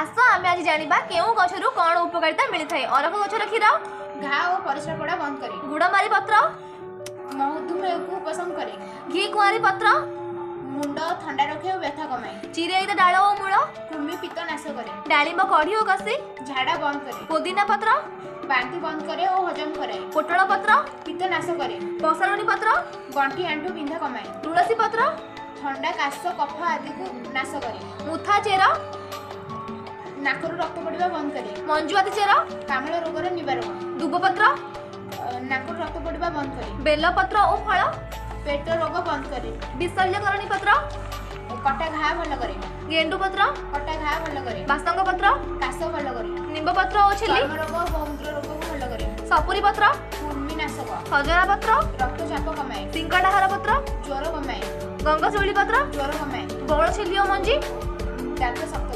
ଆସ ଆମେ ଆଜି ଜାଣିବା କେଉଁ ଗଛରୁ କ'ଣ ଉପକାରିତା ମିଳିଥାଏ। ଅରଖ ଗଛର କ୍ଷୀର ଘା ଓ ପରିସ୍ରା ପୋଡ଼ା ବନ୍ଦ କରେ। ଗୁଡ଼ମାରି ପତ୍ର ମଧୁମେହକୁ ଉପଶମ କରେ। ଘି କୁଆଁରୀ ପତ୍ର ମୁଣ୍ଡ ଥଣ୍ଡା ରଖେ ଓ ବ୍ୟଥା କମାଏ। ଚିରେଇତ ଡାଳ ଓ ମୂଳ କୃମି ପିତ୍ତ ନାଶ କରେ। ଡାଳିମ୍ବ କଢ଼ି ଓ କଷି ଝାଡ଼ା ବନ୍ଦ କରେ। ପୋଦିନା ପତ୍ର ବାନ୍ତି ବନ୍ଦ କରେ ଓ ହଜମ କରାଏ। ପୋଟଳ ପତ୍ର ପିତ୍ତ ନାଶ କରେ। ପସାରୁଣୀ ପତ୍ର ଗଣ୍ଠି ଆଣ୍ଠୁ ବିନ୍ଧା କମାଏ। ତୁଳସୀ ପତ୍ର ଥଣ୍ଡା କାଶ କଫ ଆଦିକୁ ନାଶ କରେ। ମୁଥା ଚେର ନାକରୁ ରକ୍ତ ପଡ଼ିବା ବନ୍ଦ କରେ। ମଞ୍ଜୁଆତି ଚେର କାମଳ ରୋଗର ନିବାରକ। ଦୁବପତ୍ର ନାକରୁ ରକ୍ତ ପଡ଼ିବା ବନ୍ଦ କରେ। ବେଲପତ୍ର ଓ ଫଳ ପେଟ ରୋଗ ବନ୍ଦ କରେ। ବିଶଲ୍ୟକରଣୀ ପତ୍ର କଟା ଘା ଭଲ କରେ। ଗେଣ୍ଡୁ ପତ୍ର କଟା ଘା ଭଲ କରେ। ବାସଙ୍ଗ ପତ୍ର କାଶ ଭଲ କରେ। ନିମ୍ବ ପତ୍ର ଓ ଛେଲି ଚର୍ମ ରୋଗ ଓ ବହୁମୂତ୍ର ରୋଗକୁ ଭଲ କରେ। ସପୁରୀ ପତ୍ର କୃମି ନାଶକ। ସଜନା ପତ୍ର ରକ୍ତଚାପ କମାଏ। ସିଙ୍ଗଡ଼ାହାର ପତ୍ର ଜ୍ୱର କମାଏ। ଗଙ୍ଗଶିଉଳି ପତ୍ର ଜ୍ୱର କମାଏ। ବଉଳ ଛେଲି ଓ ମଞ୍ଜି ଦାନ୍ତ ଶକ୍ତ